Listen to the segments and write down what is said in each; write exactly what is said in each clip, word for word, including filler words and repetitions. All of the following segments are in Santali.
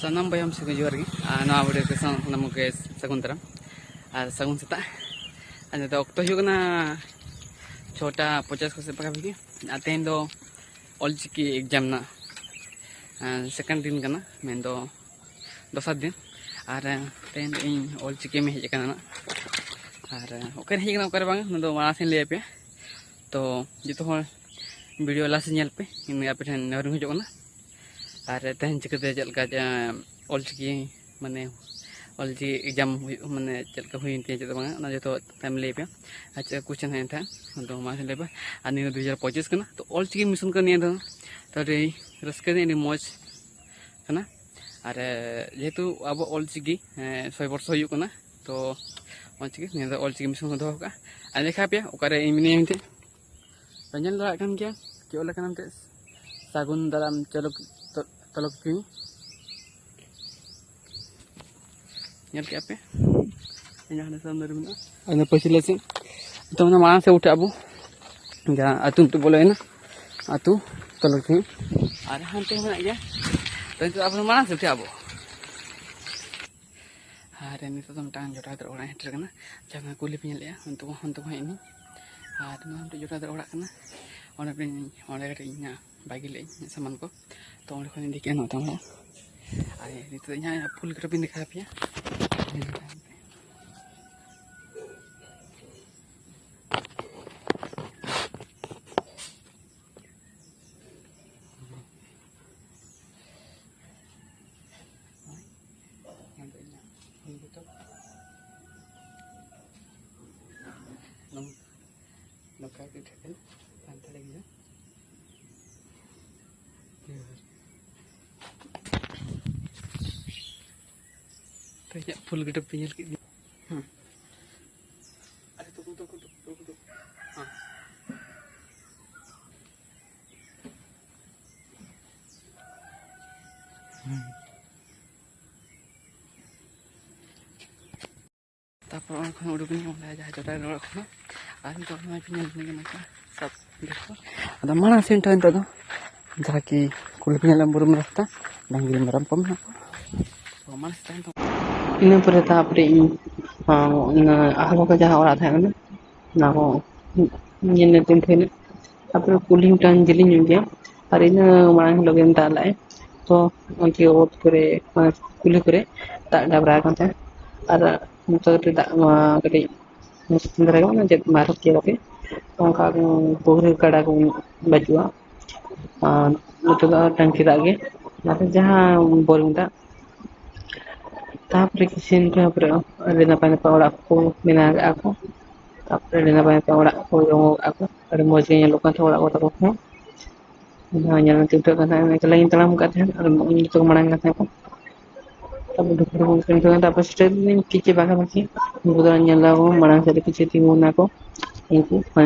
ᱥᱟᱱᱟᱢ ᱵᱚᱭᱦᱟ ᱢᱤᱥᱤ ᱠᱚ ᱡᱚᱦᱟᱨ ᱜᱮ᱾ ᱟᱨ ᱱᱚᱣᱟ video ᱠᱚ ᱥᱟᱱᱟᱢ ᱠᱚᱜᱮ ᱥᱟᱹᱜᱩᱱ ᱫᱟᱨᱟᱢ ᱟᱨ ᱥᱟᱹᱜᱩᱱ ᱥᱮᱛᱟᱜ᱾ ᱟᱨ ᱱᱤᱛᱚᱜ ᱚᱠᱛᱚ ᱦᱩᱭᱩᱜ ᱠᱟᱱᱟ ᱪᱷᱚᱴᱟ ᱯᱚᱧᱪᱟᱥ ᱠᱚ ᱥᱮᱫ ᱯᱟᱠᱟ ᱯᱟᱠᱤ᱾ ᱟᱨ ᱛᱮᱦᱮᱧ ᱫᱚ ᱚᱞᱪᱤᱠᱤ exam ᱨᱮᱱᱟᱜ, ᱟᱸ, second ᱫᱤᱱ ᱠᱟᱱᱟ, ᱢᱮᱱᱫᱚ ᱫᱚᱥᱟᱨ ᱫᱤᱱ᱾ ᱟᱨ, ᱟᱸ, ᱛᱮᱦᱮᱧ ᱫᱚ ᱤᱧ ᱚᱞᱪᱤᱠᱤ ᱢᱮ ᱦᱮᱡ ᱟᱠᱟᱱᱟ ᱱᱟᱜ᱾ ᱟᱨ, ᱟᱸ, ᱚᱠᱟᱨᱮ ᱦᱮᱡ ᱟᱠᱟᱱᱟ, ᱚᱠᱟᱨᱮ ᱵᱟᱝ, ᱚᱱᱟ ᱫᱚ ᱢᱟᱲᱟᱝ ᱥᱮᱫ ᱤᱧ ᱞᱟᱹᱭ ᱟᱯᱮᱭᱟ᱾ ᱛᱚ, ᱡᱚᱛᱚ ᱦᱚᱲ video ᱞᱟᱦᱟ ᱥᱮᱫ ᱧᱮᱞ ᱯᱮ, ᱤᱧ ᱟᱯᱮ ᱴᱷᱮᱱ ᱱᱮᱦᱚᱨ ᱤᱧ ᱠᱷᱚᱡᱚᱜ ᱠᱟᱱᱟ᱾ ᱟᱨ ᱛᱮᱦᱮᱧ ᱪᱤᱠᱟᱹᱛᱮ ᱪᱮᱫ ᱞᱮᱠᱟ, ᱮᱸ, ᱚᱞᱪᱤᱠᱤ, ᱢᱟᱱᱮ, ᱚᱞᱪᱤᱠᱤ exam ᱦᱩᱭᱩᱜ, ᱢᱟᱱᱮ, ᱪᱮᱫ ᱞᱮᱠᱟ ᱦᱩᱭᱮᱱ ᱛᱤᱧᱟ, ᱪᱮᱫ ᱵᱟᱝᱟ, ᱚᱱᱟ ᱡᱚᱛᱚ ᱛᱟᱭᱚᱢ ᱞᱟᱹᱭ ᱯᱮ᱾ ᱟᱨ ᱪᱮᱫ question ᱦᱮᱡ ᱮᱱ ᱛᱟᱦᱮᱸᱫ, ᱟᱫᱚ ᱢᱟ ᱞᱟᱹᱭ ᱯᱮ᱾ ᱟᱨ ᱱᱤᱭᱟᱹ ᱫᱩ ᱦᱟᱡᱟᱨ ᱯᱚᱸᱪᱤᱥ ᱠᱟᱱᱟ, ᱛᱚ ᱚᱞᱪᱤᱠᱤ mission ᱠᱟᱱᱟ ᱱᱤᱭᱟᱹ ᱫᱚ᱾ ᱛᱚ ᱟᱹᱰᱤ ᱨᱟᱹᱥᱠᱟᱹ ᱫᱤᱱ, ᱟᱹᱰᱤ ᱢᱚᱡᱽ ᱠᱟᱱᱟ᱾ ᱟᱨ, ᱮ, ᱡᱮᱦᱮᱛᱩ ᱟᱵᱚ ᱚᱞᱪᱤᱠᱤ, ᱮ, ᱥᱚᱭ ᱵᱚᱨᱥᱚ ᱦᱩᱭᱩᱜ ᱠᱟᱱᱟ, ᱛᱚ ᱚᱞᱪᱤᱠᱤ, ᱱᱤᱭᱟᱹ ᱫᱚ ᱚᱞᱪᱤᱠᱤ mission ᱠᱚ ᱫᱚᱦᱚ ᱠᱟᱜᱼᱟ᱾ ᱟᱨ ᱫᱮᱠᱷᱟᱣ ᱯᱮᱭᱟ ᱚᱠᱟᱨᱮ ᱤᱧ ᱢᱤᱱᱟᱹᱧᱟ ᱢᱮᱱᱛᱮ᱾ ᱯᱮ ᱧᱮᱞ ᱫᱟᱲᱮᱭᱟᱜ ᱠᱟᱱ ᱜᱮᱭᱟ ᱪᱮᱫ ᱚᱞ ᱟᱠᱟᱱᱟ ᱢᱮᱱᱛᱮ, ᱥᱟᱹᱜᱩᱱ ᱫᱟᱨᱟᱢ ᱪᱚᱞᱚᱠ ᱛᱚ-, ᱛᱚᱞᱚᱠ ᱪᱩᱧ᱾ ᱧᱮᱞ ᱠᱮᱜᱼᱟ ᱯᱮ? ᱤᱧᱟᱹᱜ ᱦᱟᱸᱰᱮ ᱥᱟᱢᱱᱮ ᱨᱮ ᱢᱮᱱᱟᱜᱼᱟ᱾ ᱟᱫᱚ ᱯᱟᱹᱪᱷᱞᱟᱹ ᱥᱮᱫ᱾ ᱱᱤᱛᱚᱜ ᱚᱱᱟ ᱢᱟᱲᱟᱝ ᱥᱮᱫ ᱩᱴᱷᱟᱹᱜ ᱟᱵᱚ᱾ ᱡᱟᱦᱟᱸ ᱟᱹᱛᱩ ᱢᱤᱫᱴᱮᱡ ᱵᱚᱞᱚᱭᱮᱱᱟ᱾ ᱟᱹᱛᱩ ᱛᱚᱞᱚᱠ ᱪᱩᱧ᱾ ᱟᱨ ᱦᱟᱱᱛᱮ ᱦᱚᱸ ᱢᱮᱱᱟᱜ ᱜᱮᱭᱟ᱾ ᱛᱚ ᱱᱤᱛᱚᱜ ᱟᱵᱚ ᱫᱚ ᱢᱟᱲᱟᱝ ᱥᱮᱫ ᱩᱴᱷᱟᱹᱜ ᱟᱵᱚ᱾ ᱟᱨ ᱱᱤᱛᱚᱜ ᱫᱚ ᱢᱤᱫᱴᱟᱝ ᱡᱚᱴᱟᱣ ᱜᱤᱫᱽᱨᱟᱹ ᱚᱲᱟᱜ ᱤᱧ ᱥᱮᱴᱮᱨ ᱠᱟᱱᱟ, ᱡᱟᱦᱟᱸ ᱠᱩᱞᱦᱤ ᱯᱮ ᱧᱮᱞᱮᱫᱼᱟ, ᱚᱱᱛᱮ ᱠᱷᱚᱱ, ᱚᱱᱛᱮ ᱠᱷᱚᱱ ᱦᱮᱡ ᱮᱱᱟᱹᱧ᱾ ᱟᱨ ᱱᱚᱣᱟ ᱢᱤᱫᱴᱮᱱ ᱡᱚᱴᱟᱣ ᱜᱤᱫᱽᱨᱟᱹ ᱚᱲᱟᱜ ᱠᱟᱱᱟ, ᱚᱸᱰᱮ ᱠᱷᱚᱱ, ᱚᱸᱰᱮ ᱠᱟᱹᱴᱤᱡ ᱤᱧ ᱵᱟᱹᱜᱤ ᱞᱮᱫᱟᱹᱧ ᱥᱟᱢᱟᱱ ᱠᱚ, ᱛᱚ ᱚᱸᱰᱮ ᱠᱷᱚᱱ ᱤᱧ ᱤᱫᱤ ᱠᱮᱫᱼᱟ ᱱᱚᱛᱮ ᱚᱲᱟᱜ᱾ ᱟᱨ ᱱᱤᱛᱚᱜ ᱤᱧ ᱦᱟᱸᱜ full getup ᱤᱧ ᱫᱮᱠᱷᱟᱣ ᱟᱯᱮᱭᱟ᱾ ᱱᱚᱣᱟ ᱫᱚ ᱤᱧᱟᱹᱜ full getup᱾ ᱱᱚᱝ-, ᱱᱚᱝᱠᱟ ᱜᱮ ᱴᱷᱤᱠᱟᱹᱱ ᱥᱟᱱᱛᱟᱲᱤ ᱜᱤᱫᱽᱨᱟᱹ᱾ ᱛᱚ, ᱤᱧᱟᱹᱜ full getup ᱯᱮ ᱧᱮᱞ ᱠᱮᱫ ᱜᱮ᱾ ᱦᱮᱸ᱾ ᱟᱨᱮ, ᱛᱩᱠᱩ, ᱛᱩᱠᱩ, ᱛᱩᱠᱩ, ᱛᱩᱠᱩ, ᱛᱩᱠᱩ᱾ ᱦᱮᱸ᱾ ᱦᱮᱸ᱾ ᱛᱟᱨᱯᱚᱨ ᱚᱸᱰᱮ ᱠᱷᱚᱱ ᱩᱰᱩᱠ ᱮᱱᱟ ᱚᱸᱰᱮ ᱡᱟᱦᱟᱸ ᱡᱚᱴᱟᱣ ᱚᱲᱟᱜ ᱠᱷᱚᱱᱟᱜ᱾ ᱟᱨ ᱱᱤᱛᱚᱜ ᱱᱚᱜᱼᱚᱭ ᱯᱮ ᱧᱮᱞ ᱧᱟᱢ ᱠᱟᱱᱟ ᱥᱟᱵ ᱫᱤᱥᱚᱢ᱾ ᱟᱫᱚ ᱢᱟᱲᱟᱝ ᱥᱮᱱ ᱴᱷᱮᱱ ᱱᱤᱛᱚᱜ ᱫᱚ ᱡᱟᱦᱟᱸ ᱠᱤ ᱠᱩᱞᱦᱤ ᱯᱮ ᱧᱮᱞ ᱵᱩᱨᱩᱢ ᱨᱟᱥᱛᱟ, ᱰᱟᱝᱨᱤ ᱢᱮᱨᱚᱢ ᱠᱚ ᱢᱮᱱᱟᱜ ᱠᱚᱣᱟ᱾ ᱤᱱᱟᱹ ᱯᱚᱨᱮ ᱛᱟᱨᱯᱚᱨᱮ ᱤᱧ ᱟᱦᱟᱞ ᱵᱟᱠᱟ ᱡᱟᱦᱟᱸ ᱚᱲᱟᱜ ᱛᱟᱦᱮᱸ ᱠᱟᱱᱟ, ᱚᱱᱟ ᱠᱚ ᱧᱮᱞ ᱧᱮᱞ ᱛᱤᱧ ᱛᱟᱦᱮᱱᱟ᱾ ᱛᱟᱨᱯᱚᱨᱮ ᱠᱩᱞᱦᱤ ᱢᱤᱫᱴᱟᱝ ᱡᱮᱞᱮᱧ ᱧᱚᱜ ᱜᱮᱭᱟ, ᱟᱨ ᱤᱱᱟᱹ ᱢᱟᱲᱟᱝ ᱦᱤᱞᱳᱜ ᱜᱮ ᱫᱟᱜ ᱞᱟᱜᱼᱟᱭ᱾ ᱛᱚ ᱚᱱᱛᱮ ᱚᱛ ᱠᱚᱨᱮ, ᱢᱟᱱᱮ ᱠᱩᱞᱦᱤ ᱠᱚᱨᱮ ᱫᱟᱜ ᱰᱟᱵᱽᱨᱟ ᱟᱠᱟᱱ ᱛᱟᱦᱮᱸᱫ, ᱟᱨ ᱱᱚᱛᱮ ᱠᱟᱹᱴᱤᱡ ᱫᱟᱜ ᱢᱟ ᱠᱟᱹᱴᱤᱡ ᱥᱤᱛᱩᱝ ᱫᱷᱟᱨᱟ ᱜᱮ, ᱢᱟᱱᱮ ᱪᱮᱫ ᱢᱟᱨᱚᱛ ᱜᱮᱭᱟ ᱠᱟᱹᱴᱤᱡ, ᱚᱱᱠᱟ ᱯᱩᱠᱷᱨᱤ ᱜᱟᱰᱟ ᱠᱚ ᱵᱟᱹᱪᱩᱜᱼᱟ᱾ ᱟᱨ ᱱᱚᱛᱮ ᱫᱚ ᱴᱟᱝᱠᱤ ᱫᱟᱜ ᱜᱮ, ᱚᱱᱟᱛᱮ ᱡᱟᱦᱟᱸ ᱵᱳᱨᱤᱝ ᱫᱟᱜ᱾ ᱛᱟᱨᱯᱚᱨᱮ ᱠᱤᱪᱷᱩ ᱫᱤᱱ ᱯᱚᱨᱮ ᱟᱹᱰᱤ ᱱᱟᱯᱟᱭ ᱱᱟᱯᱟᱭ ᱚᱲᱟᱜ ᱠᱚ ᱵᱮᱱᱟᱣ ᱠᱮᱫᱼᱟ ᱠᱚ᱾ ᱛᱟᱨᱯᱚᱨᱮ ᱟᱹᱰᱤ ᱱᱟᱯᱟᱭ ᱱᱟᱯᱟᱭ ᱚᱲᱟᱜ ᱠᱚ ᱨᱚᱝ ᱠᱟᱜᱼᱟ ᱠᱚ, ᱟᱹᱰᱤ ᱢᱚᱡᱽ ᱜᱮ ᱧᱮᱞᱚᱜ ᱠᱟᱱ ᱛᱟᱦᱮᱸᱫ ᱚᱲᱟᱜ ᱠᱚ ᱛᱟᱠᱚ ᱦᱚᱸ᱾ ᱚᱱᱟ ᱧᱮᱞ ᱛᱮ ᱩᱴᱷᱟᱹᱜ ᱠᱟᱱ ᱛᱟᱦᱮᱸᱫ, ᱮᱠᱞᱟ ᱜᱤᱧ ᱛᱟᱲᱟᱢ ᱟᱠᱟᱫ ᱛᱟᱦᱮᱸᱫ ᱟᱨ ᱩᱱᱠᱩ ᱡᱚᱛᱚ ᱠᱚ ᱢᱟᱲᱟᱝ ᱠᱟᱱ ᱛᱟᱦᱮᱸᱫ ᱠᱚ᱾ ᱛᱟᱨᱯᱚᱨᱮ ᱰᱷᱩᱠ ᱰᱷᱩᱠ ᱩᱱᱠᱤᱱ ᱴᱷᱮᱱ, ᱛᱟᱨᱯᱚᱨᱮ ᱥᱮᱴᱮᱨ ᱮᱱᱟᱹᱧ ᱠᱤᱪᱷᱩ ᱵᱟᱜᱟ ᱵᱟᱜᱤ᱾ ᱩᱱᱠᱩ ᱫᱚ ᱧᱮᱞ ᱫᱟ ᱠᱚ ᱢᱟᱲᱟᱝ ᱥᱮᱫ ᱨᱮ ᱠᱤᱪᱷᱩ ᱛᱤᱸᱜᱩ ᱮᱱᱟ ᱠᱚ ᱩᱱᱠᱩ,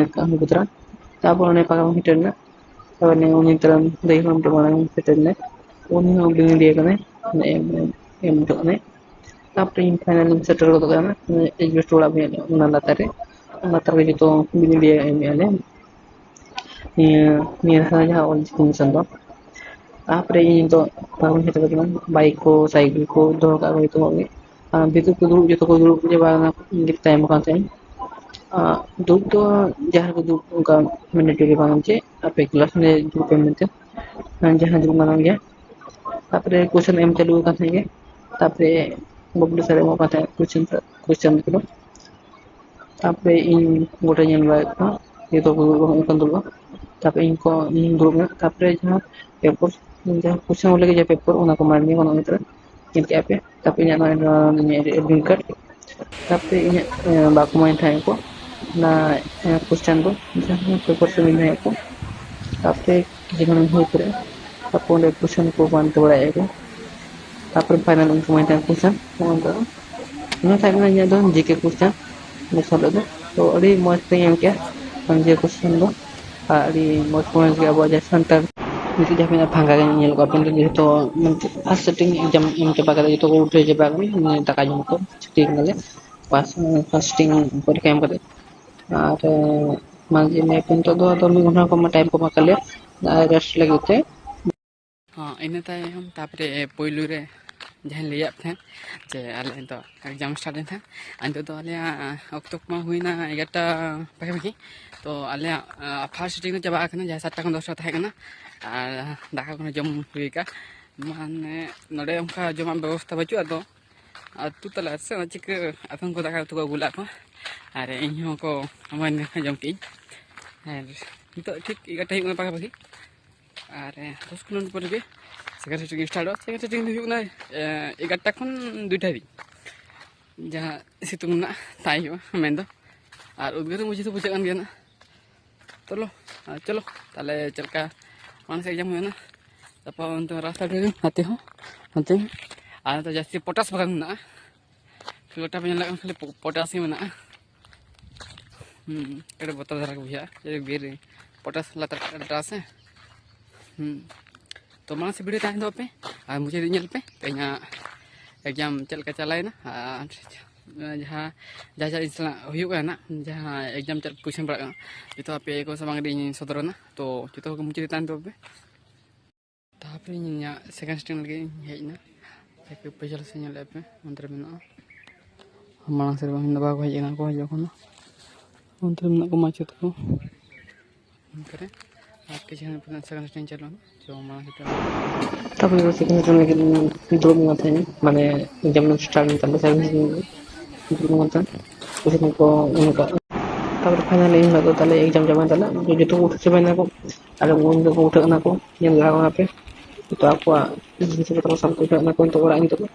ᱩᱱᱠᱩ ᱛᱟᱨᱟ᱾ ᱛᱟᱨᱯᱚᱨ ᱚᱱᱮ ᱯᱟᱜᱟ ᱵᱟᱜᱤ ᱥᱮᱴᱮᱨ ᱮᱱᱟ᱾ ᱛᱟᱨᱯᱚᱨ ᱩᱱᱤ ᱛᱟᱭᱚᱢ ᱫᱟᱹᱭ ᱦᱚᱲ ᱢᱤᱫᱴᱮᱱ ᱢᱟᱲᱟᱝ ᱥᱮᱴᱮᱨ ᱮᱱᱟ᱾ ᱩᱱᱤ ᱦᱚᱸ ᱵᱤᱱ ᱞᱟᱹᱭ ᱠᱟᱱᱟᱭ, ᱮᱢ ᱮᱢ ᱦᱚᱴᱚ ᱠᱟᱱᱟᱭ᱾ ᱛᱟᱨᱯᱚᱨᱮ ᱤᱧ ᱯᱷᱟᱭᱱᱟᱞ ᱤᱧ ᱥᱮᱴᱮᱨ ᱜᱚᱫ ᱠᱟᱱᱟ ᱮᱡᱵᱮᱥᱴ ᱚᱲᱟᱜ ᱢᱮᱱᱟᱜᱼᱟ, ᱚᱱᱟ ᱞᱟᱛᱟᱨ ᱨᱮ, ᱚᱱᱟ ᱞᱟᱛᱟᱨ ᱨᱮ ᱡᱚᱛᱚ ᱵᱤᱱ ᱞᱟᱹᱭ ᱮᱢ ᱮᱫᱼᱟ ᱞᱮ᱾ ᱱᱤᱭᱟᱹ ᱱᱤᱭᱟᱹ ᱫᱷᱟᱣ ᱡᱟᱦᱟᱸ ᱚᱞ ᱪᱤᱠᱤ ᱢᱤᱥᱚᱱ ᱫᱚ, ᱛᱟᱨᱯᱚᱨᱮ ᱤᱧ ᱫᱚ ᱯᱟᱨᱚᱢ ᱦᱮᱡ ᱠᱟᱱᱟ, ᱵᱟᱭᱤᱠ ᱠᱚ, ᱥᱟᱭᱠᱮᱞ ᱠᱚ ᱫᱚᱦᱚ ᱠᱟᱜ ᱠᱚ ᱡᱚᱛᱚ ᱜᱮ᱾ ᱟᱨ ᱵᱷᱤᱛᱤᱨ ᱠᱚ ᱫᱩᱲᱩᱵ, ᱡᱚᱛᱚ ᱠᱚ ᱫᱩᱲᱩᱵ ᱪᱟᱵᱟ ᱠᱟᱱᱟ, ᱤᱧ ᱜᱮ ᱛᱟᱭᱚᱢ ᱟᱠᱟᱱ ᱛᱟᱦᱮᱸᱧ᱾ ᱟᱨ ᱫᱩᱲᱩᱵ ᱫᱚ ᱡᱟᱦᱟᱸ ᱨᱮᱠᱚ ᱫᱩᱲᱩᱵ, ᱚᱱᱠᱟ ᱢᱮᱱᱰᱮᱴᱚᱨᱤ ᱵᱟᱝ ᱡᱮ ᱟᱯᱮ ᱠᱞᱟᱥ ᱨᱮ ᱫᱩᱲᱩᱵ ᱯᱮ ᱢᱮᱱᱛᱮ, ᱡᱟᱦᱟᱸ ᱫᱩᱲᱩᱵ ᱢᱟᱱᱟᱣ ᱜᱮᱭᱟ᱾ ᱛᱟᱨᱯᱚᱨᱮ ᱠᱚᱥᱪᱮᱱ ᱮᱢ ᱪᱟᱹᱞᱩ ᱟᱠᱟᱱ ᱛᱟᱦᱮᱸᱫ ᱜᱮ᱾ ᱛᱟᱨᱯᱚᱨᱮ ᱵᱟᱹᱵᱞᱩ ᱥᱟᱨᱮ ᱮᱢᱚᱜ ᱠᱟᱱ ᱛᱟᱦᱮᱸᱫ ᱠᱚᱥᱪᱮᱱ, ᱠᱚᱥᱪᱮᱱ ᱠᱚᱫᱚ᱾ ᱛᱟᱨᱯᱚᱨᱮ ᱤᱧ ᱜᱚᱴᱟᱧ ᱧᱮᱞ ᱵᱟᱲᱟᱭᱮᱫ ᱠᱚᱣᱟ, ᱡᱚᱛᱚ ᱠᱚ ᱫᱩᱲᱩᱵ ᱠᱟᱱ ᱫᱩᱲᱩᱵᱼᱟ᱾ ᱛᱟᱨᱯᱚᱨᱮ ᱤᱧ ᱠᱚ, ᱤᱧ ᱫᱩᱲᱩᱵ ᱮᱱᱟ᱾ ᱛᱟᱨᱯᱚᱨᱮ ᱡᱟᱦᱟᱸ ᱯᱮᱯᱚᱨ, ᱡᱟᱦᱟᱸ ᱠᱚᱥᱪᱮᱱ ᱚᱞ ᱞᱟᱹᱜᱤᱫ ᱡᱟᱦᱟᱸ ᱯᱮᱯᱚᱨ, ᱚᱱᱟ ᱠᱚ ᱢᱟᱨ ᱢᱮ, ᱚᱱᱟ ᱧᱮᱞ ᱠᱮᱫᱼᱟ ᱯᱮ᱾ ᱛᱟᱨᱯᱚᱨᱮ ᱤᱧᱟᱹᱜ ᱱᱚᱣᱟ, ᱱᱤᱭᱟᱹ admit card, ᱛᱟᱨᱯᱚᱨᱮ ᱤᱧᱟᱹᱜ, ᱮ, ᱵᱟᱠᱚ ᱮᱢᱟᱹᱧ ᱛᱟᱦᱮᱸᱫ ᱠᱚ ᱚᱱᱟ, ᱮ, ᱠᱚᱥᱪᱮᱱ ᱠᱚ, ᱡᱟᱦᱟᱸ ᱯᱮᱯᱟᱨ ᱠᱚ ᱮᱢᱟᱹᱧ ᱛᱟᱦᱮᱸᱫ ᱠᱚ᱾ ᱛᱟᱨᱯᱚᱨᱮ ᱠᱤᱪᱷᱩ ᱜᱟᱱ ᱦᱩᱭ ᱯᱚᱨᱮ, ᱛᱟᱨᱯᱚᱨ ᱚᱸᱰᱮ ᱠᱚᱥᱪᱮᱱ ᱠᱚ ᱯᱟᱱᱛᱮ ᱵᱟᱲᱟᱭᱮᱫᱼᱟ ᱠᱚ᱾ ᱛᱟᱨᱯᱚᱨᱮ ᱯᱷᱟᱭᱱᱟᱞ ᱩᱱ ᱥᱚᱢᱚᱭ ᱛᱟᱦᱮᱸᱫ ᱠᱚᱥᱪᱮᱱ, ᱱᱚᱜᱼᱚ ᱱᱚᱝᱠᱟ᱾ ᱚᱱᱟ ᱛᱟᱦᱮᱸ ᱠᱟᱱᱟ ᱤᱧᱟᱹᱜ ᱫᱚ ᱡᱤᱠᱮ ᱠᱚᱥᱪᱮᱱ ᱱᱤᱭᱟᱹ ᱥᱟᱞ ᱫᱚ᱾ ᱛᱚ ᱟᱹᱰᱤ ᱢᱚᱡᱽ ᱛᱮᱧ ᱮᱢ ᱠᱮᱜᱼᱟ ᱡᱤᱠᱮ ᱠᱚᱥᱪᱮᱱ ᱫᱚ, ᱟᱨ ᱟᱹᱰᱤ ᱢᱚᱡᱽ ᱢᱚᱡᱽ ᱜᱮ ᱟᱵᱚᱣᱟᱜ ᱡᱟᱦᱟᱸ ᱥᱟᱱᱛᱟᱲ ᱱᱤᱛᱚᱜ ᱡᱟᱦᱟᱸ ᱢᱮᱱᱟᱜᱼᱟ ᱯᱷᱟᱸᱠᱟ ᱜᱮ ᱧᱮᱞᱚᱜ ᱠᱟᱱᱟ᱾ ᱟᱯᱮ ᱱᱤᱛᱚᱜ ᱡᱚᱛᱚ ᱢᱟᱱᱮ ᱯᱷᱟᱥᱴ ᱥᱮᱴᱤᱝ ᱮᱠᱡᱟᱢ ᱮᱢ ᱪᱟᱵᱟ ᱠᱟᱛᱮ ᱡᱚᱛᱚ ᱠᱚ ᱩᱴᱷᱟᱹᱣ ᱪᱟᱵᱟ ᱠᱟᱱᱟ, ᱢᱟᱱᱮ ᱫᱟᱠᱟ ᱡᱚᱢ ᱠᱚ ᱪᱷᱩᱴᱤ ᱠᱟᱱᱟᱞᱮ᱾ ᱯᱟᱥ, ᱯᱷᱟᱥᱴ ᱥᱮᱴᱤᱝ ᱯᱚᱨᱤᱠᱠᱷᱟ ᱮᱢ ᱠᱟᱛᱮ᱾ ᱟᱨ ᱢᱟᱱᱮ ᱱᱤᱛᱚᱜ ᱫᱚ ᱟᱫᱚ ᱢᱤᱫ ᱜᱷᱚᱱᱴᱟ ᱠᱚ ᱴᱟᱭᱤᱢ ᱠᱚ ᱮᱢᱟ ᱠᱟᱫ ᱞᱮᱭᱟ ᱨᱮᱥᱴ ᱞᱟᱹᱜᱤᱫ ᱛᱮ᱾ ᱦᱚᱸ, ᱤᱱᱟᱹ ᱛᱟᱭᱚᱢ ᱛᱟᱨᱯᱚᱨᱮ ᱯᱳᱭᱞᱳ ᱨᱮ ᱡᱟᱦᱟᱸᱧ ᱞᱟᱹᱭᱟᱫ ᱯᱮ ᱛᱟᱦᱮᱸᱫ ᱡᱮ ᱟᱞᱮ ᱱᱤᱛᱚᱜ exam start ᱮᱱ ᱛᱟᱦᱮᱸᱫ, ᱟᱨ ᱱᱤᱛᱚᱜ ᱫᱚ ᱟᱞᱮᱭᱟᱜ ᱚᱠᱛᱚ ᱠᱚᱢᱟ ᱦᱩᱭᱱᱟ ᱮᱜᱟᱨᱚᱴᱟ ᱯᱟᱠᱟᱯᱟᱠᱤ᱾ ᱛᱚ ᱟᱞᱮᱭᱟᱜ first sitting ᱫᱚ ᱪᱟᱵᱟ ᱟᱠᱟᱱᱟ, ᱡᱟᱦᱟᱸ ᱥᱟᱛᱴᱟ ᱠᱷᱚᱱ ᱫᱚᱥᱴᱟ ᱛᱟᱦᱮᱸ ᱠᱟᱱᱟ, ᱟᱨ ᱫᱟᱠᱟ ᱠᱚᱦᱚᱸ ᱡᱚᱢ ᱦᱩᱭ ᱟᱠᱟᱫ᱾ ᱢᱟᱱᱮ ᱱᱚᱰᱮ ᱚᱱᱠᱟ ᱡᱚᱢᱟᱜ ᱵᱮᱵᱚᱥᱛᱷᱟ ᱵᱟᱹᱪᱩᱜᱼᱟ, ᱟᱫᱚ ᱟᱹᱛᱩ ᱛᱟᱞᱟ ᱥᱮ ᱚᱱᱟ ᱪᱤᱠᱟᱹ ᱟᱫᱚᱢ ᱠᱚ ᱫᱟᱠᱟ ᱩᱛᱩ ᱠᱚ ᱟᱹᱜᱩ ᱞᱟᱜ ᱠᱚ, ᱟᱨ ᱤᱧ ᱦᱚᱸ ᱠᱚ ᱮᱢᱟᱹᱧ ᱡᱚᱢ ᱠᱮᱜᱼᱟᱹᱧ᱾ ᱟᱨ ᱱᱤᱛᱚᱜ ᱴᱷᱤᱠ ᱮᱜᱟᱨᱚᱴᱟ ᱦᱩᱭᱩᱜ ᱠᱟᱱᱟ ᱯᱟᱠᱟᱯᱟᱠᱤ, ᱟᱨ ᱫᱚᱥ ᱠᱤᱞᱳᱢᱤᱴᱟᱨ ᱯᱚᱨᱮ ᱜᱮ second sitting start ᱚᱜᱼᱟ᱾ Second sitting ᱫᱚ ᱦᱩᱭᱩᱜ ᱠᱟᱱᱟ ᱮᱜᱟᱨᱚᱴᱟ ᱠᱷᱚᱱ ᱫᱩᱭᱴᱟ ᱦᱟᱹᱵᱤᱡ, ᱡᱟᱦᱟᱸ ᱥᱤᱛᱩᱝ ᱨᱮᱱᱟᱜ ᱛᱟᱭ ᱦᱩᱭᱩᱜᱼᱟ ᱢᱮᱱᱫᱚ, ᱟᱨ ᱩᱫᱽᱜᱟᱹᱨ ᱢᱚᱡᱽ ᱫᱚ ᱵᱩᱡᱷᱟᱹᱜ ᱠᱟᱱ ᱜᱮᱭᱟ ᱱᱟᱜ᱾ ᱪᱚᱞᱚ, ᱟᱨ ᱪᱚᱞᱚ, ᱛᱟᱦᱞᱮ ᱪᱮᱫ ᱞᱮᱠᱟ ᱢᱟᱲᱟᱝ ᱥᱮᱫ exam ᱦᱩᱭᱩᱜᱼᱟ ᱱᱟᱜ᱾ ᱛᱟᱨᱯᱚᱨ ᱚᱱᱛᱮ ᱨᱟᱥᱛᱟ ᱨᱮ ᱦᱟᱱᱛᱮ ᱦᱚᱸ, ᱦᱟᱱᱛᱮ ᱦᱚᱸ᱾ ᱟᱨ ᱱᱚᱛᱮ ᱡᱟᱹᱥᱛᱤ ᱯᱚᱴᱟᱥ ᱵᱟᱜᱟᱱ ᱢᱮᱱᱟᱜᱼᱟ᱾ ᱜᱚᱴᱟ ᱯᱮ ᱧᱮᱞ ᱫᱟᱲᱮᱭᱟᱜ ᱠᱟᱱᱟ, ᱠᱷᱟᱹᱞᱤ ᱯᱚ-, ᱯᱚᱴᱟᱥ ᱜᱮ ᱢᱮᱱᱟᱜᱼᱟ᱾ ᱦᱩᱸ, ᱟᱹᱰᱤ ᱵᱚᱛᱚᱨ ᱫᱷᱟᱨᱟ ᱜᱮ ᱵᱩᱡᱷᱟᱹᱜᱼᱟ, ᱡᱩᱫᱤ ᱵᱤᱨ ᱨᱮ ᱯᱚᱴᱟᱥ ᱞᱟᱛᱟᱨ ᱨᱮ ᱟᱰᱰᱟ ᱥᱮ᱾ ᱦᱩᱸ, ᱛᱚ ᱢᱟᱲᱟᱝ ᱥᱮᱫ video ᱛᱟᱦᱮᱸ ᱫᱚ ᱯᱮ, ᱟᱨ ᱢᱩᱪᱟᱹᱫ ᱧᱮᱞ ᱯᱮ, ᱛᱮᱦᱮᱧᱟᱜ exam ᱪᱮᱫ ᱞᱮᱠᱟ ᱪᱟᱞᱟᱣᱮᱱᱟ, ᱟᱨ ᱡᱟᱦᱟᱸ, ᱡᱟᱦᱟᱸ, ᱡᱟᱦᱟᱸ ᱡᱤᱱᱤᱥ ᱨᱮᱱᱟᱜ ᱦᱩᱭᱩᱜ ᱠᱟᱱᱟ ᱱᱟᱜ, ᱡᱟᱦᱟᱸ exam ᱪᱮᱫ question ᱯᱟᱲᱟᱜ ᱠᱟᱱᱟ, ᱡᱚᱛᱚ ᱟᱯᱮ ᱠᱚ ᱥᱟᱢᱟᱝ ᱨᱤᱧ ᱥᱚᱫᱚᱨᱟ ᱱᱟᱜ᱾ ᱛᱚ ᱡᱚᱛᱚ ᱦᱚᱲ ᱜᱮ ᱢᱩᱪᱟᱹᱫ ᱨᱮ ᱛᱟᱦᱮᱱ ᱛᱟᱵᱚᱱ ᱯᱮ᱾ ᱛᱟᱨᱯᱚᱨᱮ ᱤᱧ ᱤᱧᱟᱹᱜ second sitting ᱞᱟᱹᱜᱤᱫ ᱤᱧ ᱦᱮᱡ ᱮᱱᱟ᱾ ᱦᱮᱡ ᱠᱟᱛᱮ ᱯᱟᱹᱪᱷᱞᱟᱹ ᱥᱮᱫ ᱧᱮᱞᱮᱫ ᱯᱮ, ᱚᱱᱛᱮ ᱨᱮ ᱢᱮᱱᱟᱜᱼᱟ᱾ ᱢᱟᱲᱟᱝ ᱥᱮᱫ ᱨᱮ ᱵᱟᱝ, ᱵᱟᱠᱚ ᱦᱮᱡ ᱟᱠᱟᱱᱟ, ᱠᱚ ᱦᱤᱡᱩᱜ ᱠᱟᱱᱟ᱾ ᱚᱱᱛᱮ ᱨᱮ ᱢᱮᱱᱟᱜ ᱠᱚᱣᱟ ᱢᱟᱪᱮᱫ ᱠᱚ᱾ ᱚᱱᱛᱮ ᱨᱮ ᱟᱨ ᱠᱤᱪᱷᱩ ᱠᱷᱚᱱ second sitting ᱪᱟᱹᱞᱩᱜᱼᱟ᱾ ᱛᱚ ᱢᱟᱲᱟᱝ ᱥᱮᱫ ᱨᱮ ᱛᱟᱨᱯᱚᱨᱮ ᱫᱚ second sitting ᱞᱟᱹᱜᱤᱫ ᱫᱩᱲᱩᱵ ᱮᱱᱟ ᱛᱟᱦᱮᱸᱫ, ᱢᱟᱱᱮ exam start ᱮᱱ ᱛᱟᱞᱮ second sitting ᱫᱩᱲᱩᱵ ᱮᱱᱟ ᱛᱟᱦᱮᱸᱫ᱾ ᱠᱚ ᱮᱢ ᱠᱟᱜ᱾ ᱛᱟᱨᱯᱚᱨᱮ final ᱤᱱ ᱦᱤᱞᱳᱜ ᱫᱚ ᱛᱟᱦᱞᱮ exam ᱪᱟᱵᱟᱭᱮᱱ ᱛᱟᱞᱮ, ᱡᱚᱛᱚ ᱠᱚ ᱩᱴᱷᱟᱹ ᱪᱟᱵᱟᱭᱮᱱᱟ ᱠᱚ᱾ ᱟᱞᱮ ᱩᱱ ᱫᱚᱠᱚ ᱩᱴᱷᱟᱹᱜ ᱠᱟᱱᱟ ᱠᱚ, ᱧᱮᱞ ᱞᱟᱦᱟ ᱠᱟᱱᱟ ᱯᱮ᱾ ᱡᱚᱛᱚ ᱟᱠᱚᱣᱟᱜ ᱡᱤᱱᱤᱥ ᱯᱚᱛᱨᱚ ᱥᱟᱵ ᱠᱚ ᱩᱴᱷᱟᱹᱜ ᱠᱟᱱᱟ ᱠᱚ ᱱᱤᱛᱚᱜ ᱚᱲᱟᱜ ᱱᱤᱛᱚᱜ ᱫᱚ᱾